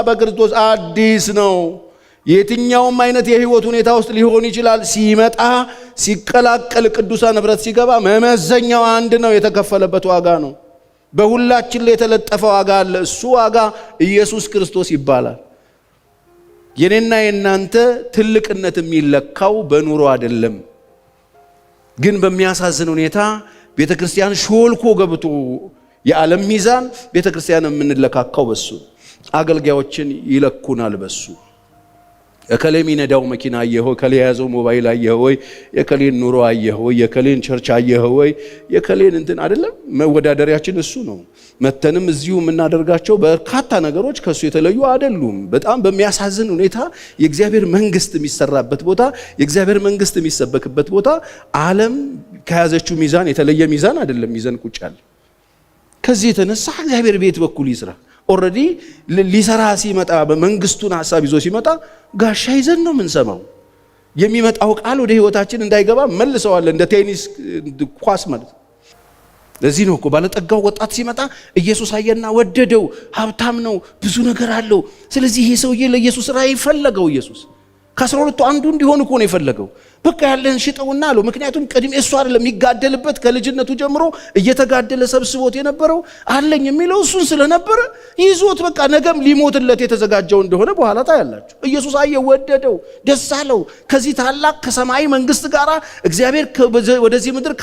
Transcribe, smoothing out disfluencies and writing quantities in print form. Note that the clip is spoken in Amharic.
በክርስቶስ አዲስ ነው። የትኛውም አይነት የህይወት ሁኔታ ውስጥ ሊሆን ይችላል። ሲመጣ ሲቀላቀል ቅዱሳን ህብረት ሲገባ መመዘኛው አንድ ነው፣ የተከፈለበት ዋጋ ነው። በሁላችን ላይ የተለጠፈ ዋጋ አለ። እሱ ዋጋ ኢየሱስ ክርስቶስ ይባላል። የኔና የናንተ ትልቅነት የሚለካው በኑሮ አይደለም። ግን በሚያሳዝን ሁኔታ ቤተ ክርስቲያን ሾልኮ ገብቶ የዓለም ሚዛን ቤተ ክርስቲያን የምንለካካው በሱ፣ አገልጋዮችን ይለኩናል በሱ። እከሌ የሚነዳው መኪና አየህ ወይ? እከሌ የያዘው ሞባይል አየህ ወይ? የእከሌን ኑሮ አየህ ወይ? የእከሌን church አየህ ወይ? የእከሌን እንትን አይደለም። መወዳደሪያችን እሱ ነው። መተንም እዚሁ የምናደርጋቸው በርካታ ነገሮች ከእሱ የተለዩ አይደሉም። በጣም በሚያሳዝን ሁኔታ የእግዚአብሔር መንግስት የሚሰራበት ቦታ፣ የእግዚአብሔር መንግስት የሚሰበክበት ቦታ ዓለም ከያዘችው ሚዛን የተለየ ሚዛን አይደለም ይዘን ቁጭ ያለ። ከዚህ የተነሳ እግዚአብሔር ቤት በኩል ይስራ። Already ሊሰራ ሲመጣ፣ በመንግስቱን ሀሳብ ይዞ ሲመጣ ጋሻ ይዘን ነው የምንሰማው። የሚመጣው ቃል ወደ ህይወታችን እንዳይገባ መልሰዋለን፣ እንደ ቴኒስ ኳስ ማለት ነው። ለዚህ ነው እኮ ባለጠጋው ወጣት ሲመጣ ኢየሱስ አየና ወደደው። ሀብታም ነው፣ ብዙ ነገር አለው። ስለዚህ ይሄ ሰውዬ ለኢየሱስ ራእይ ፈለገው። ኢየሱስ ከ12ቱ አንዱ እንዲሆን እኮ ነው የፈለገው። በቃ ያለህን ሽጠውና አለው። ምክንያቱም ቅድሜ እሱ አይደለም የሚጋደልበት፣ ከልጅነቱ ጀምሮ እየተጋደለ ሰብስቦት የነበረው አለኝ የሚለው እሱን ስለነበረ ይዞት በቃ ነገም ሊሞትለት የተዘጋጀው እንደሆነ በኋላ ታያላችሁ። ኢየሱስ አየ፣ ወደደው፣ ደስ አለው። ከዚህ ታላቅ ከሰማይ መንግስት ጋር እግዚአብሔር ወደዚህ ምድር